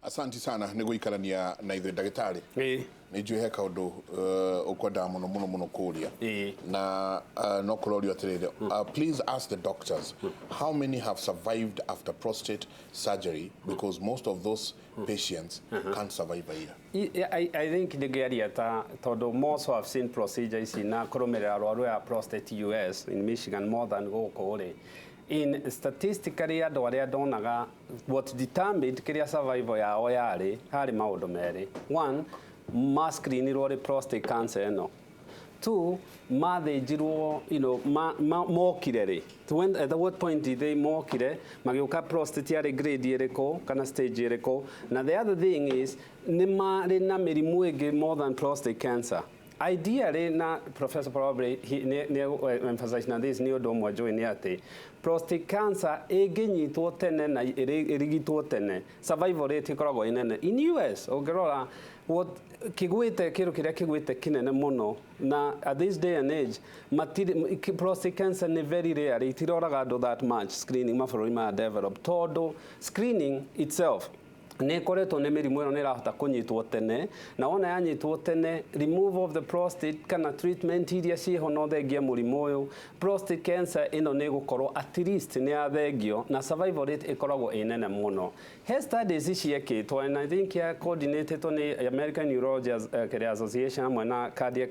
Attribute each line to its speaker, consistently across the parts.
Speaker 1: Asanti sana nĩ gũikarania na ithuĩ, ndagĩtarĩ. Nĩ njũĩ he kaũndũ ũkwendaga mũno mũno mũno kũũria na no kũrorio atĩrĩrĩ, please ask the doctors how many have survived after prostate surgery, because most of those patients can't survive a year.
Speaker 2: I think ndingĩaria ta tondũ more so I've seen procedure ici na kũrũmĩrĩra arwaru ya prostate US in Michigan more than gũkũ rĩ. In statistically, andũ arĩa ndonaga, what determined kĩrĩa survival yao yarĩ, harĩ maũndũ merĩ. One, mascreenirwo rĩ prostate cancer ĩno. Two, mathĩnjirwo, mokire rĩ. When, at what point did they mokire magĩũka, prostate yarĩ grade ĩrĩkũ kana stage ĩrĩkũ? Na the other thing is nĩ marĩ na mĩrimũ ĩngĩ more than prostate cancer. Ideally, na professor probably nĩ emphasize na this, nĩ ũndũ ũmwe njũĩ nĩ atĩ prostate cancer ĩngĩnyitwo tene na ĩrigitwo tene, survival rate ĩkoragwo ĩ nene. In US ũngĩrora what kĩgwĩte, kĩndũ kĩrĩa kĩgwĩte kĩnene mũno na at this day and age matirĩ, prostate cancer nĩ very rare, itiroraga andũ that much screening mabũrũri maya developed, tondũ screening itself nĩ ĩkoretwo nĩ mĩrimũ ĩno nĩ ĩrahota kũnyitwo tene, na wona yanyitwo tene, remove of the prostate kana treatment iria ciĩho no thengie mũrimũ ũyũ, prostate cancer ĩno nĩ ĩgũkorwo at least nĩ yathengio na survival rate ĩkoragwo ĩ nene mũno. He studies ciekĩtwo, and I think ya coordinated nĩ American Urology Association hamwe na cardiac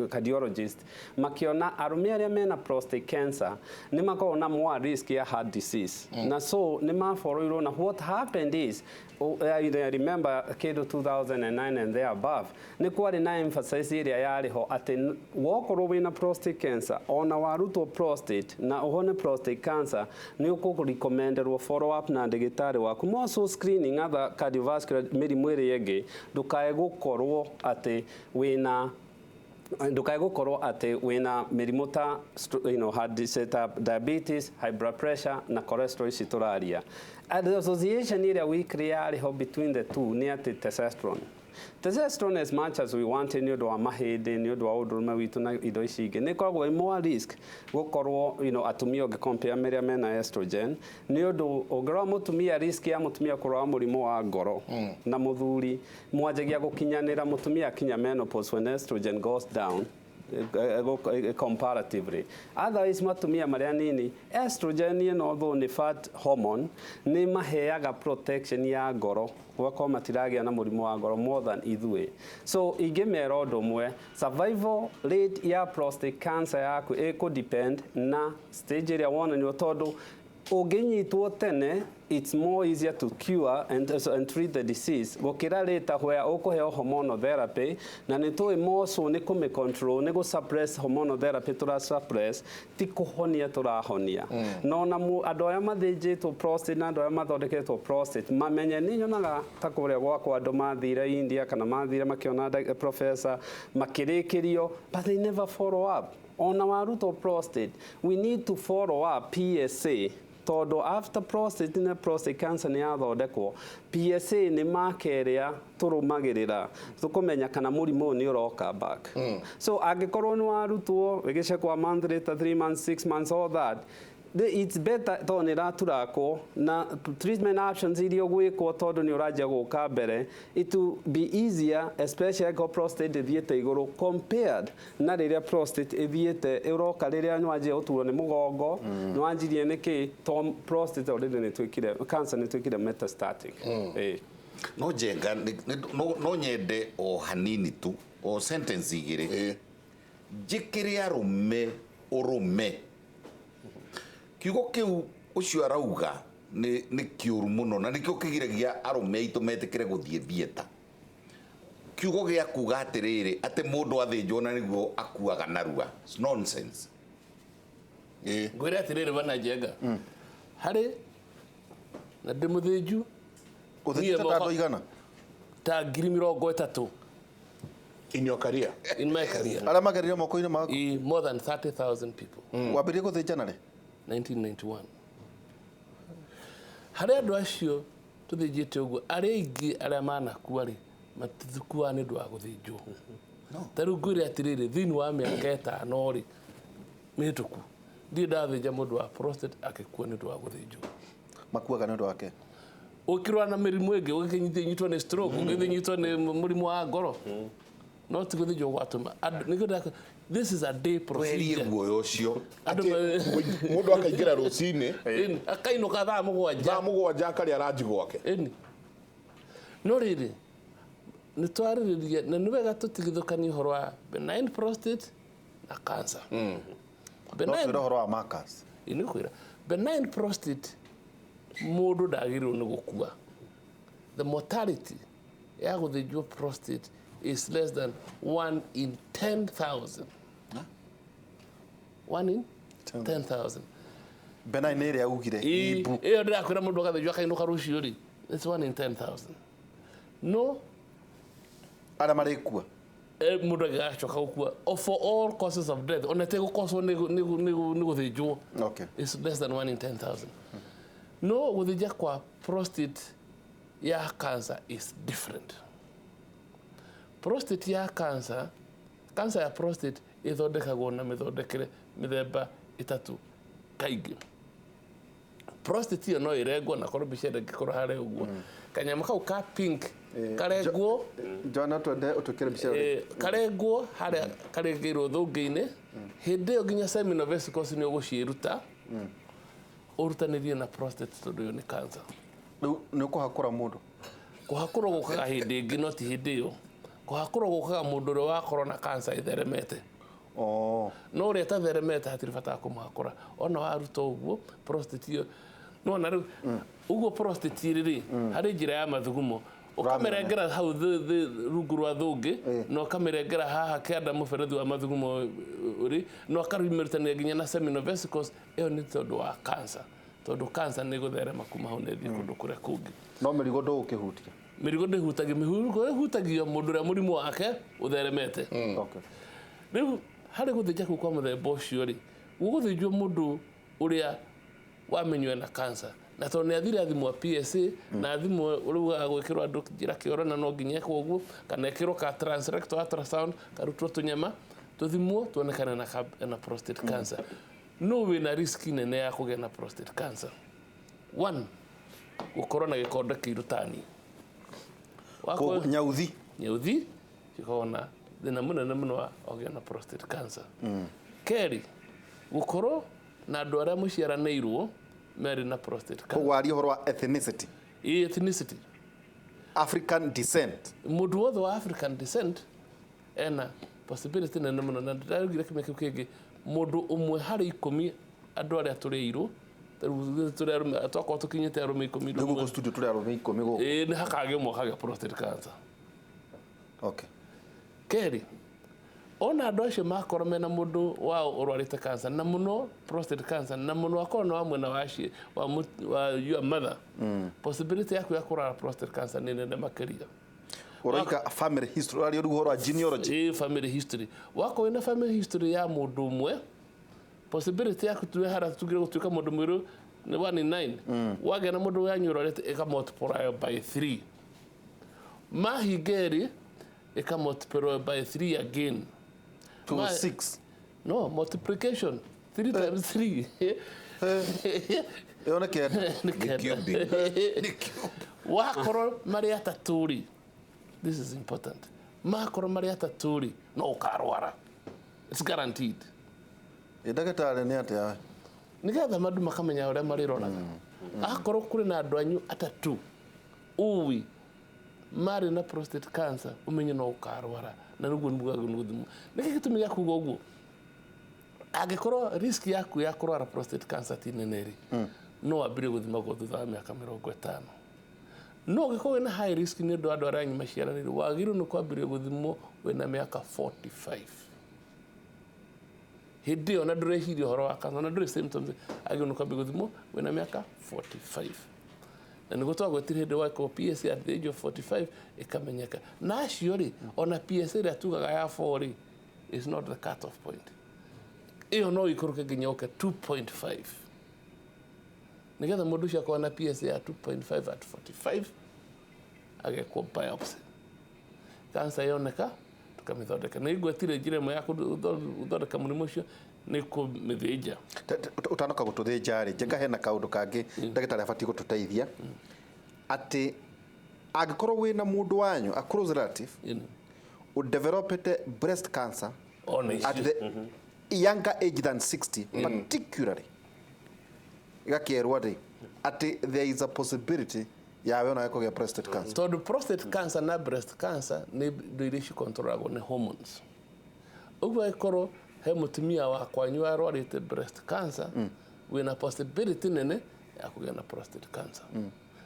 Speaker 2: cardiologist, makiona arũme arĩa mena prostate cancer nĩ makoragwo na more risk ya heart disease, na so nĩ maborũirwo. Na what happened is, oh, I remember kĩndũ 2009 and there above nĩ kwarĩ na emphasis ĩrĩa yarĩ ho atĩ wokorwo wĩna prostate cancer, ona warutwo prostate na ũhone prostate cancer, nĩ ũkũrecommenderwo follow up na ndagĩtarĩ waku, more so screening other cardiovascular mĩrimũ ĩrĩa ĩngĩ, ndũkae gũkorwo atĩ wĩna ndukae gũkorwo atĩ wĩna mĩrimũ ta heart disease, ta diabetes, high blood pressure na cholesterol ici tũraria. And the association ĩrĩa weekly yarĩ ho between the two nĩ atĩ testosterone, as much as we want it, nĩ ũndũ wa mahĩndĩ, nĩ ũndũ wa ũndũrũme witũ na indo ici ingĩ, nĩ ĩkoragwo ĩ more risk gũkorwo atumia ũngĩ compare marĩa mena estrogen, nĩ ũndũ ũngĩrora mũtumia, risk ya mũtumia kũrwara mũrimũ wa ngoro na mũthuri mwanjagia gũkinyanĩra mũtumia akinya menopause, when estrogen goes down comparatively. Otherwise matumia marĩa nini, estrogen ĩno, although nĩ fat hormone, nĩ maheaga protection ya ngoro, gũgakorwo matiragĩa na mũrimũ wa ngoro more than ithuĩ. So ingĩmera ũndũ ũmwe, survival rate ya prostate cancer yaku ĩkũ depend na stage ĩrĩa wonanio, tondũ ũngĩnyitwo tene it's more easier to cure and treat the disease gũkĩra later where ũkũheo hormonal therapy, na nĩ tũĩ more so nĩ kũmĩ control, nĩ gũ suppress hormonal therapy tũra suppress, ti kũhonia tũrahonia. No ona andũ arĩa mathĩnjĩtwo prostate na andũ arĩa mathondeketwo prostate mamenye, nĩ nyonaga ta kũrĩa gwakwa andũ mathire India kana mathire makĩona professor makĩrĩkĩrio, but they never follow up. Ona warutwo prostate, we need to follow up PSA, tondũ after prostate na prostate cancer nĩ yathondekwo, PSA nĩ marker ĩrĩa tũrũmagĩrĩra tũkũmenya kana mũrimũ ũyũ nĩ ũroka back. So angĩkorwo nĩ warutwo ĩgĩcekwa month later, 3 months, 6 months, all that, it's better tondũ nĩ ĩraturakwo na treatment options iria ũgwĩkwo, tondũ nĩ ũranjia gũka mbere, it will be easier, especially angĩkorwo prostate ĩthiĩte igũrũ, compared na rĩrĩa prostate ĩthiĩte ĩroka rĩrĩa nĩwanjia gũturwo nĩ mũgongo, nĩwanjirie nĩkĩ, to prostate already nĩ twĩkire cancer, nĩ twĩkire metastatic.
Speaker 3: No njenga no nyende o hanini tu, o sentence igĩrĩ, njĩkĩre arũme ũrũme. Kiugo kĩu ũcio arauga nĩ kĩũru mũno, na nĩkĩo kĩgiragia arũme aitũ metĩkĩre gũthiĩ theatre. Kiugo gĩa kuga atĩrĩrĩ, atĩ mũndũ athĩnjwo na nĩguo akuaga narua. It's nonsense.
Speaker 4: Ngwĩre atĩrĩrĩ, bana Njenga, harĩ na ndĩ mũthĩnju.
Speaker 5: Ũthĩnjĩte ta andũ igana?
Speaker 4: Ta 30,000.
Speaker 1: In your career?
Speaker 4: In my career.
Speaker 5: Arĩa magerire moko-inĩ maku?
Speaker 4: More than 30,000 people.
Speaker 5: Wambĩrĩrie gũthĩnjana rĩ?
Speaker 4: 1991. Harĩ andũ acio tũthĩnjĩte ũguo, arĩa aingĩ arĩa manakua rĩ, matikuaga nĩ ũndũ wa gũthĩnjwo. Ta rĩu ngwĩre atĩrĩrĩ, thĩinĩ wa mĩaka 5 rĩ mĩhĩtũku, ndirĩ ndathĩnja mũndũ wa prostate akĩkua nĩ ũndũ wa gũthĩnjwo.
Speaker 5: Makuaga nĩ ũndũ wake?
Speaker 4: Ũkĩrwara na mĩrimũ ĩngĩ, ũgĩkĩnyitwo nĩ stroke, ũgĩnyitwo nĩ mũrimũ wa ngoro, no ti gũthĩnjwo gwatũma andũ. Nĩkĩo this is a day
Speaker 3: Tweherie
Speaker 4: procedure.
Speaker 3: Guoya ũcio.
Speaker 4: Andũ
Speaker 1: Mũndũ akaingĩra rũcinĩ,
Speaker 4: Ĩni, akainũka thaa 7.
Speaker 1: Thaa 7 akarĩa ranji gwake.
Speaker 4: Ĩni, no rĩrĩ, nĩ twarĩrĩria na nĩ wega tũtigithũkanie ũhoro wa benign prostate na cancer.
Speaker 5: No
Speaker 4: Benign
Speaker 5: twĩre ũhoro wa markers.
Speaker 4: Ĩ, nĩ kwĩra benign prostate mũndũ ndagĩrĩirwo nĩ gũkua. The mortality ya gũthĩnjwo prostate is less than 1 in 10,000, 1 in 10,000.
Speaker 5: Benign nĩ ĩrĩa ugire imbu.
Speaker 4: Ĩyo ndĩrakwĩra mũndũ agathĩnjwo akainũka rũciũ rĩ, it's 1 in 10,000, no
Speaker 5: Arĩa marĩkua.
Speaker 4: Mũndũ angĩgacoka gũkua, for all causes of death, ona ĩtegũkoswo nĩ gũthĩnjwo, is less than 1 in 10,000. No gũthĩnja kwa prostate ya cancer is different. Prostate ya cancer, cancer ya prostate ĩthondekagwo na mĩthondekere mĩthemba ĩtatũ kaingĩ. Prostate ĩyo no ĩrengwo, na korwo mbica ĩrĩa ĩngĩkorwo harĩa ũguo, kanyamũ kau ka pink karengwo.
Speaker 5: Joana, twende ũtwĩkĩre mbica ĩyo.
Speaker 4: Karengwo harĩa karengĩirwo thũngĩ-inĩ. Hĩndĩ ĩyo nginya seminal vesicles nĩ ũgũciĩruta ũrutanĩrie na prostate, tondũ ĩyo nĩ cancer.
Speaker 5: Rĩu nĩ ũkũhakũra mũndũ?
Speaker 4: Kũhakũrwo gũkaga hĩndĩ ĩngĩ, no ti hĩndĩ ĩyo. Kũhakũrwo gũkaga mũndũ ũrĩa wakorwo na cancer ĩtheremete. No ũrĩa ĩtatheremete hatirĩ bata wa kũmũhakũra. Ona waruta ũguo prostate ĩyo, nona rĩu ũguo prostate ĩrĩ rĩ, harĩ njĩra ya mathugumo, ũkamĩrengera hau rungu rwa thũngĩ, na ũkamĩrengera haha kĩanda mũberethi wa mathugumo ũrĩ, na ũkamĩrutania nginya na seminal vesicles. Ĩyo nĩ tondũ wa cancer, tondũ cancer nĩ ĩgũtherema kuma hau na ĩthiĩ kũndũ kũrĩa kũngĩ.
Speaker 5: No mĩrigo ndũgũkĩhutia?
Speaker 4: Mĩrigo ndĩhutagio. Mĩrigo ĩhutagio mũndũ ũrĩa mũrimũ wake ũtheremete. Rĩu harĩ gũthĩnja kũu kwa mũthemba ũcio rĩ, gũgũthĩnjwo mũndũ ũrĩa wamenywo ena cancer, na tondũ nĩ athire athimwo PSA na athimwo, rĩu agwĩkĩrwo andũ njĩra kĩoro, na no nginya ekwo ũguo, kana ekĩrwo ka transrectal ultrasound, karutwo tũnyama tũthimwo tuonekane na prostate cancer. No wĩna risk nene ya kũgĩa na prostate cancer? One, gũkorwo na gĩkonde kĩirũ tani.
Speaker 5: Koguo nyauthi.
Speaker 4: Nyeuthi cikoragwo na thĩna mũnene mũno wa kũgĩa na prostate cancer. Kerĩ, gũkorwo na andũ arĩa mũciaranĩirwo merĩ na prostate cancer.
Speaker 5: Koguo aria ũhoro wa ethnicity.
Speaker 4: Ĩ, ethnicity.
Speaker 5: African descent.
Speaker 4: Mũndũ wothe wa African descent ena possibility nene mũno, na ndĩraugire kĩmwe kĩu kĩngĩ, mũndũ ũmwe harĩ 10 andũ arĩa tũrĩ airũ. Rĩu tũrĩ arũme, twakorwo tũkinyĩte arũme 10,
Speaker 5: Rĩu gũkũ studio tũrĩ arũme 10 gũkũ.
Speaker 4: Ĩ, nĩ hakagĩa ũmwe akagĩa prostate cancer. Kerĩ, ona andũ acio makorwo mena mũndũ wao ũrwarĩte cancer, na mũno prostate cancer, na mũno akorwo nĩ wa mwena wa wa your mother, possibility yaku ya kũrwara prostate cancer nĩ nene makĩria.
Speaker 5: Ũroiga family history, ũraria rĩu ũhoro wa genealogy.
Speaker 4: Ĩ, family history. Wakorwo wĩna family history ya mũndũ ũmwe, possibility yaku tuwe hara tugire gũtuĩka mũndũ mũirũ nĩ 1 in 9. Wagĩa na mũndũ wanyu ũrwarĩte, ĩka multiply by 3. Mahinga ĩrĩ, ĩka multiply by 3 again.
Speaker 5: To 6.
Speaker 4: No, multiplication. 3 times 3.
Speaker 5: Ĩyo nĩ 9.
Speaker 4: Nĩ
Speaker 3: Nĩ
Speaker 4: 9.
Speaker 3: cubic. Nĩ cubic.
Speaker 4: Wakorwo marĩ atatũ rĩ, this is important, makorwo marĩ atatũ rĩ, no ũkarwara. It's guaranteed.
Speaker 5: Ĩ, ndagĩtarĩ, nĩ atĩa?
Speaker 4: Nĩgetha mandũ makamenya ũrĩa marĩroraga. Akorwo kũrĩ na andũ anyu atatũ ũĩ marĩ na prostate cancer, ũmenye no ũkarwara, na nĩguo nĩguo nĩ gũthimwo. Nĩkĩ gĩtũmi gĩa kuga ũguo? Angĩkorwo risk yaku ya kũrwara prostate cancer ti nene rĩ, no wambĩrĩrie gũthimagwo thutha wa mĩaka 50. No ũngĩkorwo wĩna high risk nĩ ũndũ wa andũ arĩa anyu maciaranĩirwo, wagĩrĩirwo nĩ kwambĩrĩria gũthimwo wĩna mĩaka 45. Hĩndĩ ĩyo na ndũreciria ũhoro wa cancer na ndũrĩ symptoms, agĩrĩirwo nĩ kwambĩrĩria gũthimwo wĩna mĩaka 45, na nĩguo twagwetire hĩndĩ wekwo PSA at the age of 45 ĩkamenyeka. Na acio rĩ, ona PSA ĩrĩa tugaga ya 4 rĩ, is not the cut off point. Ĩyo no ikũrũke nginya ũke 2.5. Nĩgetha mũndũ ũcio akorwo na PSA ya 2.5 at 45, agekwo biopsy, cancer yoneka, tũkamĩthondeka. Nĩ ngwetire njĩra ĩmwe ya gũthondeka mũrimũ ũcio nĩ kũmĩthĩnja.
Speaker 5: Ũtanoka gũtũthĩnja rĩ, njenga hena kaũndũ kangĩ ndagĩtarĩ abatiĩ gũtũteithia. Atĩ angĩkorwo wĩna mũndũ wanyu, a close relative, ũdevelopete breast cancer
Speaker 4: Ona
Speaker 5: at
Speaker 4: icio.
Speaker 5: the younger age than 60, particularly, igakerwo atĩ there is a possibility yawe onawe kũgĩa prostate cancer.
Speaker 4: Tondũ prostate cancer na breast cancer nĩ indo iria cikontrolagwo nĩ hormones. Ũguo angĩkorwo he mũtumia wa kwanyu warwarĩte breast cancer, wĩna possibility nene ya kũgĩa na prostate cancer,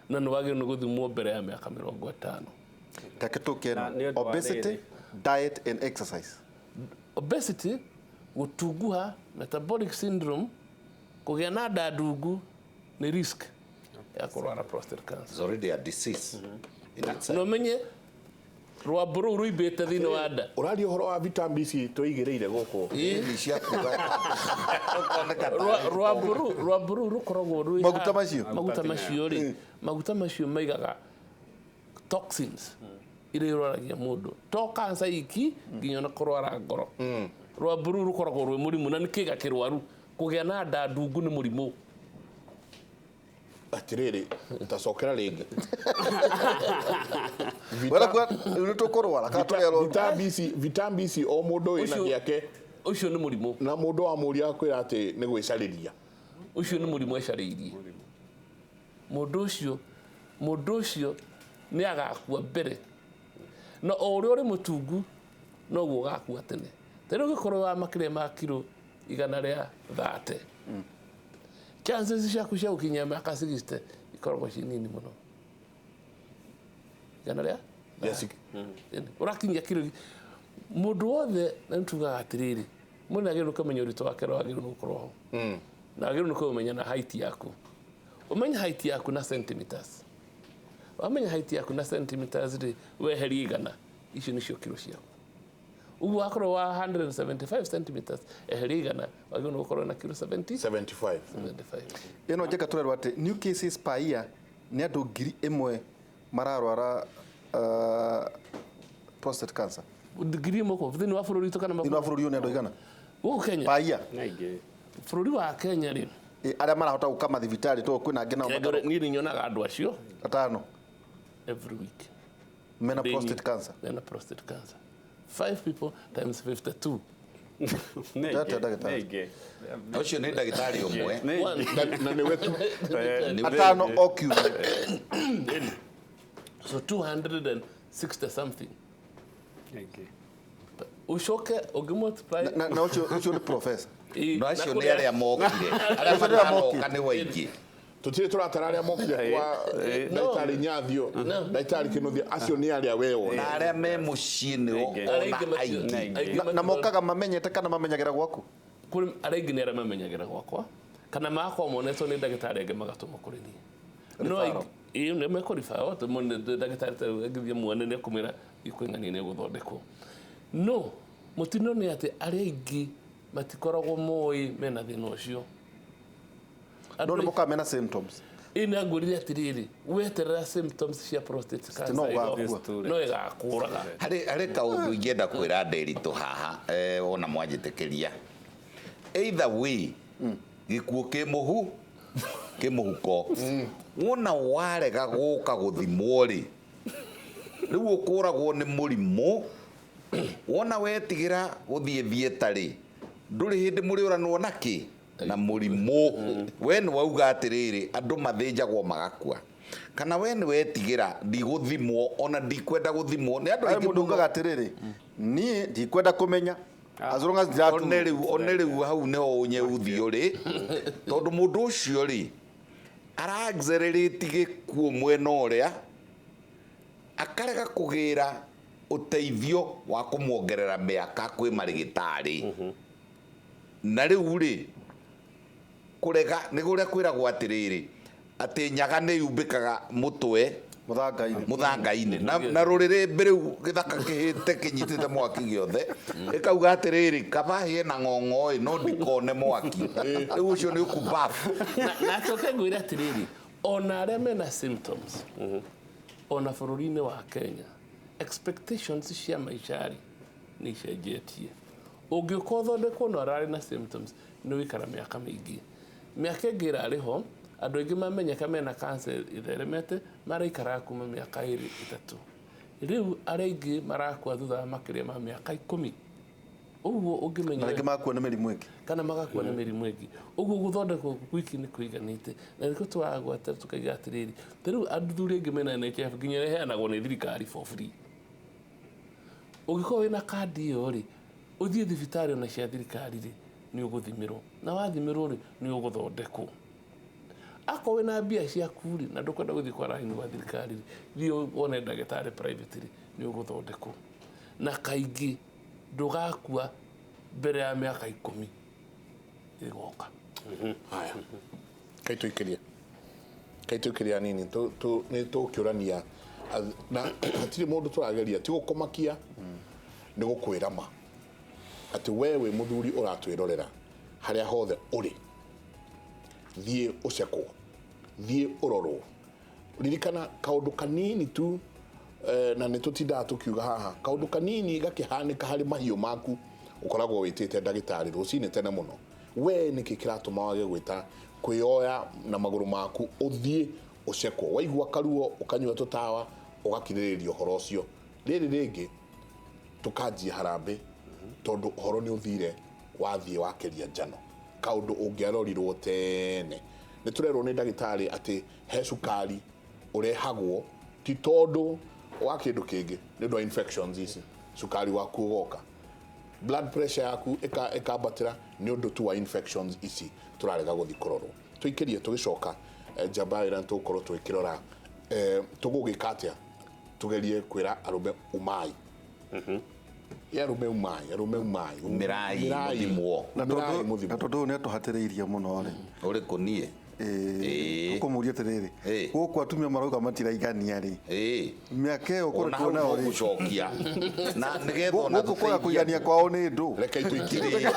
Speaker 4: na nĩ wagĩrĩirwo nĩ gũthimwo mbere ya mĩaka 50.
Speaker 5: Reke tũke
Speaker 2: Na
Speaker 5: ĩno.
Speaker 2: nĩ ũndũ wa
Speaker 5: Obesity,
Speaker 2: rĩrĩ.
Speaker 5: diet and exercise.
Speaker 4: Obesity, gũtunguha, metabolic syndrome, kũgĩa na nda ndungu nĩ risk ya kũrwara prostate cancer.
Speaker 3: It's already a disease in itself.
Speaker 4: Na ũmenye rwambũ rũu rũimbĩte thĩinĩ wa nda.
Speaker 1: Ũraria ũhoro wa vitambi ici twĩigĩrĩire gũkũ.
Speaker 3: Ĩni cia kuga ũkoneka tarĩ
Speaker 4: Rwambũ rũu rũkoragwo rwĩ
Speaker 5: Maguta macio?
Speaker 4: Maguta macio rĩ, maguta macio maigaga toxins iria irwaragia mũndũ, to cancer iki, nginya ona kũrwara ngoro. Rwambũ rũu rũkoragwo rwĩ mũrimũ, na nĩ kĩga kĩrwaru. Kũgĩa na nda ndungu nĩ mũrimũ.
Speaker 1: Atĩrĩrĩ, tacokera rĩngĩ.
Speaker 5: Wera kwa nĩ tũkũrwara kana tũrerwo.
Speaker 1: Vitambi ici o mũndũ wĩna gĩake.
Speaker 4: Ũcio nĩ mũrimũ.
Speaker 1: Na mũndũ wa mũria akwĩra atĩ nĩ gwĩcarĩria.
Speaker 4: Ũcio nĩ mũrimũ ecarĩirie. Mũndũ ũcio nĩ agakua mbere, na o ũrĩa ũrĩ mũtungu noguo ũgakua tene. Ta rĩu ũngĩkorwo wa makĩria ma kiro 130, chances ciaku cia gũkinyia mĩaka 60 ikoragwo ci nini mũno. Igana rĩa ũrakinyia kiro mũndũ wothe, na nĩtugaga atĩrĩrĩ, mũndũ nĩagĩrĩirwo kũmenya ũritũ wake ũrĩa wagĩrĩirwo nĩ gũkorwo ho, na wagĩrĩirwo nĩ kũmenya na height yaku. Ũmenye height yaku na centimeters. Wamenya height yaku na centimeters rĩ, weherie 100, icio nĩcio kiro ciaku. Ũguo wakorwo wa 175 centimeters, eheria 100, wagĩrĩirwo nĩ gũkorwo na kiro 70.
Speaker 1: 75.
Speaker 4: 75.
Speaker 5: Ĩno njeka tũrerwo atĩ new cases per year nĩ andũ 1,000 mararwara prostate cancer.
Speaker 4: 1,000 kũ thĩinĩ wa bũrũri witũ kana
Speaker 5: Thĩinĩ wa bũrũri ũyũ nĩ andũ igana
Speaker 4: gũkũ Kenya?
Speaker 5: Per year.
Speaker 2: Naingĩ.
Speaker 4: Bũrũri wa Kenya rĩ,
Speaker 5: Arĩa marahota gũka mathibitarĩ to kwĩna angĩ nao matarĩ.
Speaker 4: Niĩ nĩ nyonaga andũ acio
Speaker 5: Atano
Speaker 4: every week.
Speaker 5: Mena prostate cancer.
Speaker 4: Mena prostate cancer. Five people times 52.
Speaker 5: Ndata ndagĩtarĩ.
Speaker 2: Naingĩ.
Speaker 3: Ũcio nĩ ndagĩtarĩ ũmwe.
Speaker 4: One.
Speaker 1: Na nĩwe tu.
Speaker 3: Nĩwe.
Speaker 5: Atano o kiumia.
Speaker 4: So 260 something.
Speaker 2: Naingĩ.
Speaker 4: Ucoke ũngĩ-multiply.
Speaker 5: Na ũcio nĩ professor.
Speaker 3: No acio nĩ arĩa mokire, arĩa
Speaker 5: Acio nĩ arĩa mokire.
Speaker 3: matanoka nĩ waingĩ.
Speaker 1: Tũtirĩ tũratara arĩa mokire kwa ndagĩtarĩ Nyathio, ndagĩtarĩ Kĩnuthia. Acio nĩ arĩa we
Speaker 3: Na
Speaker 1: wona.
Speaker 3: arĩa me mũciĩ nĩo
Speaker 2: Aingĩ.
Speaker 3: ona
Speaker 4: Arĩa aingĩ.
Speaker 3: aingĩ.
Speaker 4: Aingĩ.
Speaker 5: Na mokaga mamenyete kana mamenyagĩra gwaku?
Speaker 4: Kũrĩ arĩa aingĩ nĩ arĩa mamenyagĩra gwakwa, kana magakorwo monetwo nĩ ndagĩtarĩ angĩ magatũmwo kũrĩ niĩ. No
Speaker 5: Referral.
Speaker 4: ĩĩ, nĩ mekũriba ndagĩtarĩ ta rĩu angĩthiĩ muone nĩ ekũmwĩra ikwĩng'ania nĩ gũthondekwo. No mũtino nĩ atĩ arĩa aingĩ matikoragwo moĩ mena thĩna ũcio.
Speaker 5: No nĩ mokaga mena symptoms.
Speaker 4: Ĩ, nĩ angwĩrire atĩrĩrĩ, weterera symptoms cia prostate cancer
Speaker 5: No ũgakua.
Speaker 4: No ĩgakũraga.
Speaker 3: Harĩ kaũndũ ingĩenda kwĩra Nderitu haha, ona mwanjĩtĩkĩria, either way gĩkuũ kĩ mũhu kĩ mũhuko. Wona warega gũka gũthimwo rĩ, rĩu ũkũragwo nĩ mũrimũ. Wona wetigĩra gũthiĩ thieta rĩ, ndũrĩ hĩndĩ mũrĩũranwo nakĩ na mũrimũ. We nĩ wauga atĩrĩrĩ, andũ mathĩnjagwo magakua, kana we nĩ wetigĩra ndigũthimwo, ona ndikwenda gũthimwo nĩ andũ
Speaker 5: Harĩ
Speaker 3: aingĩ
Speaker 5: mũndũ
Speaker 3: mũno.
Speaker 5: ugaga atĩrĩrĩ, niĩ ndikwenda kũmenya as long as
Speaker 3: One
Speaker 5: ndiraturwo.
Speaker 3: rĩu, one rĩu hau nĩho ũnyeuthi ũrĩ, tondũ mũndũ ũcio rĩ ara accelerate gĩkuũ mwena ũrĩa akarega kũgĩra ũteithio wa kũmuongerera mĩaka kwĩ marĩgĩtarĩ. Na rĩu rĩ, kũrega nĩ kũrĩa kwĩragwo atĩrĩrĩ, atĩ nyaga nĩ yumbĩkaga mũtwe
Speaker 5: Mũthanga-inĩ.
Speaker 3: Mũthanga-inĩ, na rũrĩrĩmbĩ rĩu gĩthaka kĩhĩte kĩnyitĩte mwaki gĩothe, ĩkauga atĩrĩrĩ, kaba hĩe na ng'ong'o no ndikone mwaki. Rĩu ũcio nĩ ũkumbabu.
Speaker 4: Na acoke ngwĩre atĩrĩrĩ, ona arĩa mena symptoms, ona bũrũri-inĩ wa Kenya expectations cia maica rĩ nĩ icenjetie. Ũngĩũka ũthondekwo na ũrarĩ na symptoms, nĩ ũikara mĩaka mĩingĩ. Mĩaka ĩngĩ ĩrarĩ ho. Andũ aingĩ mamenyeka mena cancer ĩtheremete maraikaraga kuma mĩaka 2 3. Rĩu arĩa aingĩ marakua thutha wa makĩria ma mĩaka 10. Ũguo ũngĩmenya
Speaker 5: na rĩngĩ makua nĩ mĩrimũ ĩngĩ
Speaker 4: kana magakua nĩ mĩrimũ ĩngĩ. Ũguo gũthondekwo gwiki nĩ kũiganĩte. Na nĩkĩo tũragwata tũkaiga atĩrĩrĩ, ta rĩu athuri aingĩ mena NHIF nginya ĩheanagwo nĩ thirikari for free. Ũngĩkorwo wĩna kandi ĩyo rĩ, ũthiĩ thibitarĩ ona cia thirikari rĩ, nĩ ũgũthimĩrwo. Na wathimĩrwo rĩ, nĩ ũgũthondekwo. Akorwo wĩna mbia ciaku rĩ, na ndũkwenda gũthiĩ kwa raini gwa thirikari rĩ, thiĩ wone ndagĩtarĩ private rĩ, nĩ ũgũthondekwo. Na kaingĩ ndũgakua mbere ya mĩaka 10 ĩgoka.
Speaker 1: Haya. Kaitũikĩria hanini nĩ tũkĩũrania na hatirĩ mũndũ tũrageria ti gũkũmakia nĩ gũkwĩra ma atĩ we wĩ mũthuri ũratwĩrorera harĩa hothe ũrĩ, thiĩ ũcekwo, thiĩ ũrorwo. Ririkana kaũndũ kanini tu na nĩ tũtindaga tũkiuga haha, kaũndũ kanini gakĩhanĩka harĩ mahiũ maku ũkoragwo wĩtĩte ndagĩtarĩ rũcinĩ tene mũno. We nĩkĩ kĩratũma wage gwĩta kwĩoya na magũrũ maku ũthiĩ ũcekwo? Waigua karuo ũkanyua tũtawa ũgakirĩrĩria ũhoro ũcio. Rĩrĩ rĩngĩ tũkanjia harambĩ tondũ ũhoro nĩ ũthire wathiĩ wakĩria njano, kaũndũ ũngĩarorirwo tene. Nĩ tũrerwo nĩ ndagĩtarĩ atĩ he cukari ũrehagwo ti tondũ wa kĩndũ kĩngĩ, nĩ ũndũ wa infections ici, cukari waku ũgoka, blood pressure yaku ĩkambatĩra nĩ ũndũ tu wa infections ici tũrarega gũthiĩ kũrorwo. Tũikĩrie tũgĩcoka njamba ĩrĩa tũgũkorwo tũgĩkĩrora tũgũgĩka atĩa tũgerie kwĩra arũme umai. Arũme umai, arũme umai,
Speaker 3: Umĩrai mũthimwo.
Speaker 5: Na
Speaker 1: Umĩrai
Speaker 5: tondũ
Speaker 1: mũthimwo.
Speaker 5: na tondũ ũyũ nĩ atũhatĩrĩirie mũno rĩ,
Speaker 3: Ũrĩkũ niĩ?
Speaker 5: Ũkũmũria atĩrĩrĩ, gũkũ atumia marauga matiraigania rĩ, mĩaka ĩyo
Speaker 3: Ona
Speaker 5: ũkoretwo
Speaker 3: hau
Speaker 5: nayo rĩ,
Speaker 3: gũcokia na nĩgetha ona
Speaker 5: gũkũ kwaga
Speaker 3: tũteithie
Speaker 5: kũigania kwao nĩ ndũ.
Speaker 1: Reke itũikĩrie,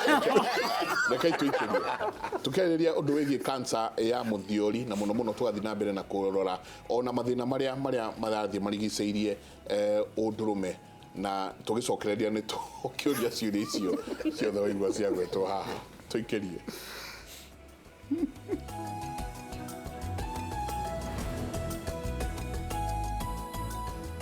Speaker 1: reke itũikĩrie tukĩarĩrĩria ũndũ wĩgiĩ cancer ya mũthiori na mũno mũno tũgathiĩ na mbere na kũrora ona mathĩna marĩa marathiĩ marigicĩirie ũndũrũme, na tũgĩcokereria nĩ tũkĩũria ciũria icio ciothe waigua ciagwetwo haha. Tũikĩrie.